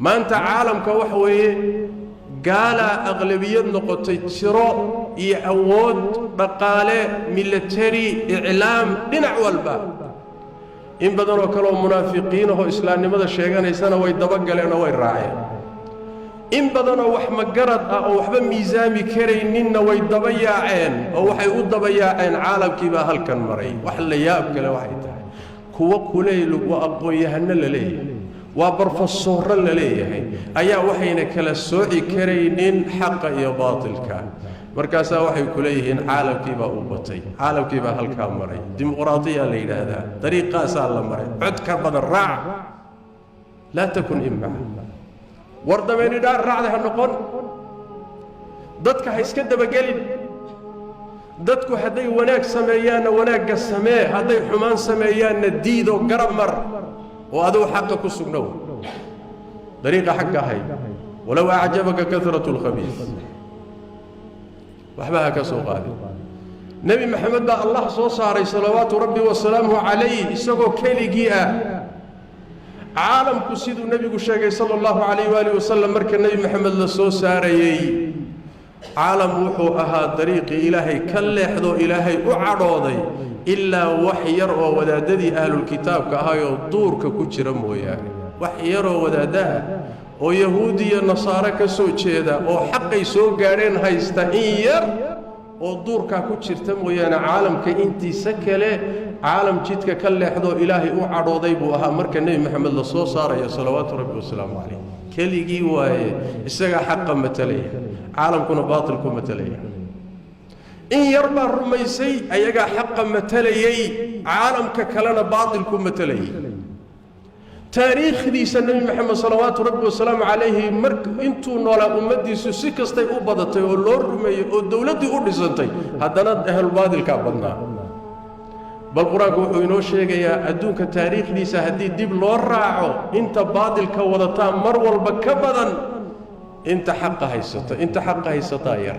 Maanta caalamka waxa weeye gaalaa aqlabiyad noqotay, tiro iyo awood, dhaqaale, military, iclaam, dhinac walba. In badanoo kaleoo munaafiqiinahoo islaamnimada sheeganaysana way dabagaleen oo way raaceen. In badanoo wax magarad ah oo waxba miisaami karayninna way daba yaaceen, oo waxay u daba yaaceen caalamkii baa halkan maray. Wax la yaab kale waxay tahay, kuwo kuleyl waa aqoon-yahanno la leeyahay, waa barfasoorro la leeyahay, ayaa waxayna kala sooci karaynin xaqa iyo baatilka. Markaasaa waxay ku leeyihiin caalamkii baa u batay, caalamkii baa halkaa maray, dimuqraadiyaa la yidhaahdaa, dariiqaasaa la maray, cod ka badan raac. Laa takun immaca, war dameynidhaan raacda ha noqon, dadka ha iska dabagelin. Dadku hadday wanaag sameeyaanna wanaagga samee, hadday xumaan sameeyaanna diidoo garab mar, oo adugu xaqa ku sugnow, dariiqa xagga hay. Walow acjabaka karatu lkhabiis, waxba ha ka soo qaadin. Nebi Maxamed baa Allah soo saaray salawaatu rabbi wasalaamuhu calayh isagoo keligii ah. Caalamku siduu nebigu sheegay sala allahu calayh waaalih wasalam, marka Nebi Maxamed la soo saarayey, caalam wuxuu ahaa dariiqii Ilaahay ka leexdoo Ilaahay u cadhooday, ilaa wax yar oo wadaadadii ahlulkitaabka ahayoo duurka ku jira mooyaane. Wax yaroo wadaaddaha oo yahuudi iyo nasaare ka soo jeeda oo xaqay soo gaadheen haysta, in yar oo duurkaa ku jirta mooyaane, caalamka intiisa kale caalam jidka ka leexdoo Ilaahay u cadhooday buu ahaa. Marka Nebi Maxamed la soo saarayo salawaatu rabbi wasalaamu calayh, keligii waaye, isagaa xaqa matalaya, caalamkuna baatilku matalaya. In yar baa rumaysay, ayagaa xaqa matalayey, caalamka kalena baatilku matalayay. Taariikhdiisa Nebi Maxamed salawaatu rabbi wasalaamu calayhi, mar intuu noolaa ummaddiisu si kastay u badatay oo loo rumeeyey oo dowladdii u dhisantay, haddana ahlulbaadilkaa badnaa. Bal Qur-aanku wuxuu inoo sheegayaa adduunka taariikhdiisa haddii dib loo raaco, inta baadilka wadataa mar walba ka badan inta xaqa haysata, inta xaqa haysataa yar.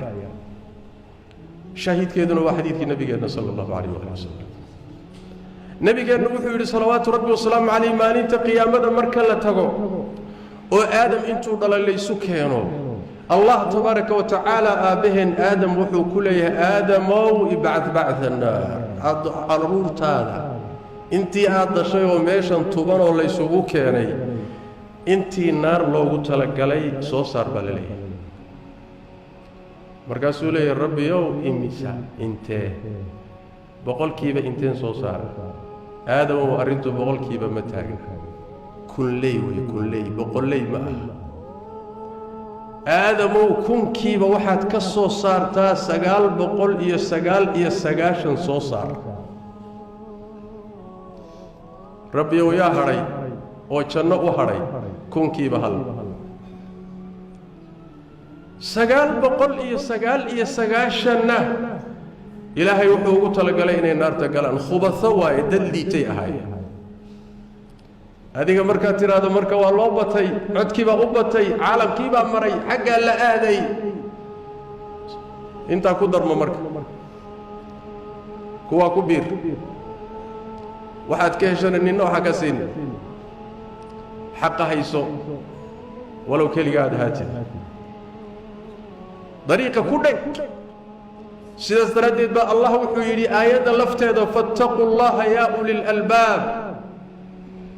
Shaahidkeeduna waa xadiidkii nabigeenna sala allahu calayh waali wasalam. Nabigeennu wuxuu yidhi salawaatu rabbi wasalaamu calayh, maalinta qiyaamada marka la tago oo Aadam intuu dhalay laysu keeno, Allah tabaaraka wa tacaala aabbaheen Aadam wuxuu ku leeyahay: "Aadamow, ibcad bacda annaar, caruurtaada intii aad dhashay oo meeshan tuban oo laysugu keenay, intii naar loogu talagalay soo saar," baa la leeyahay. Markaasuu leeyahay: "Rabbiyow, imisa, intee, boqolkiiba inteen soo saara?" "Aadamow, arrintu boqolkiiba ma taagna, kunley wey, kunley, boqolley ma aha. Aadamow, kunkiiba waxaad ka soo saartaa 999 soo saar." "Rabbiyow, yaa hadhay oo janno u hadhay?" Kunkiiba hal, 999-na Ilaahay wuxuu ugu talagalay inay naarta galaan. Khubaso waaye, dad liitay ahaayeen. Adiga markaad tidhaahdo marka waa loo batay, codkiibaa u batay, caalamkiibaa maray, xaggaa la aaday, intaa ku darmo marka kuwaa ku biir, waxaad ka heshana ninna waxaa ka siin. Xaqa hayso walow keliga aad ahaatid, dariiqa ku dheg. Sidaas daraaddeed baa Allah wuxuu yidhi aayadda lafteeda: "Fattaquu llaha yaa uli lalbaab."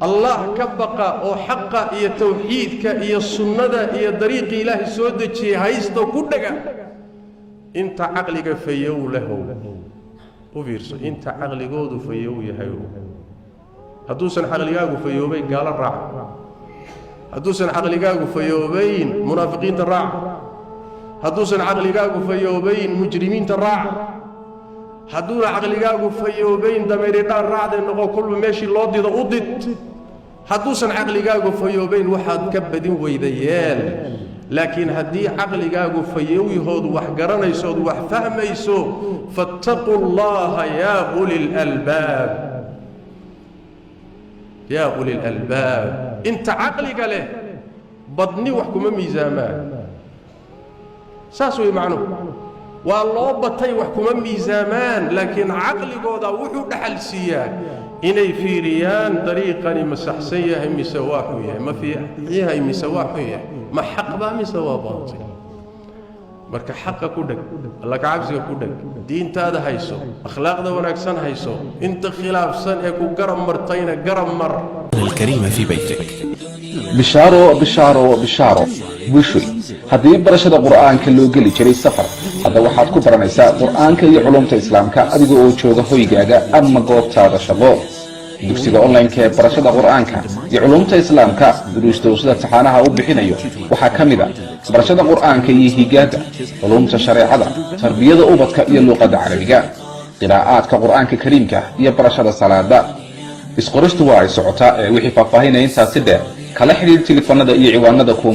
Allah ka baqa oo xaqa iyo tawxiidka iyo sunnada iyo dariiqii Ilaahay soo dejiyey haysto, ku dhega, inta caqliga fayow lahow. U fiirso, inta caqligoodu fayow yahay. Hadduusan caqligaagu fayoobayn, gaalo raac. Hadduusan caqligaagu fayoobayn, munaafiqiinta raac. Hadduusan caqligaagu fayoobayn, mujrimiinta raac. Hadduuna caqligaagu fayoobayn, dameeridhaan raacday noqo, kolba meeshii loo dido u did. Hadduusan caqligaagu fayoobayn, waxaad ka badin weyda yeel. Laakiin haddii caqligaagu fayowyahoodu wax garanaysood wax fahmayso, fattaquu llaha yaa uli lalbaab, yaa uli lalbaab. Inta caqliga leh, badni wax kuma miisaamaan. Saas wey macnuhu. Waa loo batay wax kuma miisaamaan, laakiin caqligooda wuxuu dhaxal siiyaa Inay fiiriyaan dariiqani ma saxsan yahay mise waa xun yahay, ma fiican yahay mise waa xun yahay, ma xaqbaa mise waa baatil. Marka xaqa ku dheg, Alla kacabsiga ku dheg, diintaada hayso, akhlaaqda wanaagsan hayso, inta khilaafsan ee ku garab martayna garab mar. الكريم في بيتك. Bishaaro, bishaaro, bishaaro, bushoy! Haddii barashada Qur'aanka loo geli jiray safar, hadda waxaad ku baranaysaa Qur'aanka iyo culumta Islaamka adiga oo jooga hoygaaga ama goobtaada shaqo. Dugsiga online-ka ee barashada Qur'aanka iyo culumta Islaamka, duruusta uu sida taxaanaha u bixinayo waxaa ka mid a barashada Qur'aanka iyo higaada, culumta shareecada, tarbiyada ubadka iyo luuqadda Carabiga, qiraa'aadka Qur'aanka Kariimka iyo barashada salaada. Isqoristu waa ay socotaa ee wixii faahfaahinaya intaasi dheer kala xidhiir telefoonada iyo ciwaanada kuwa.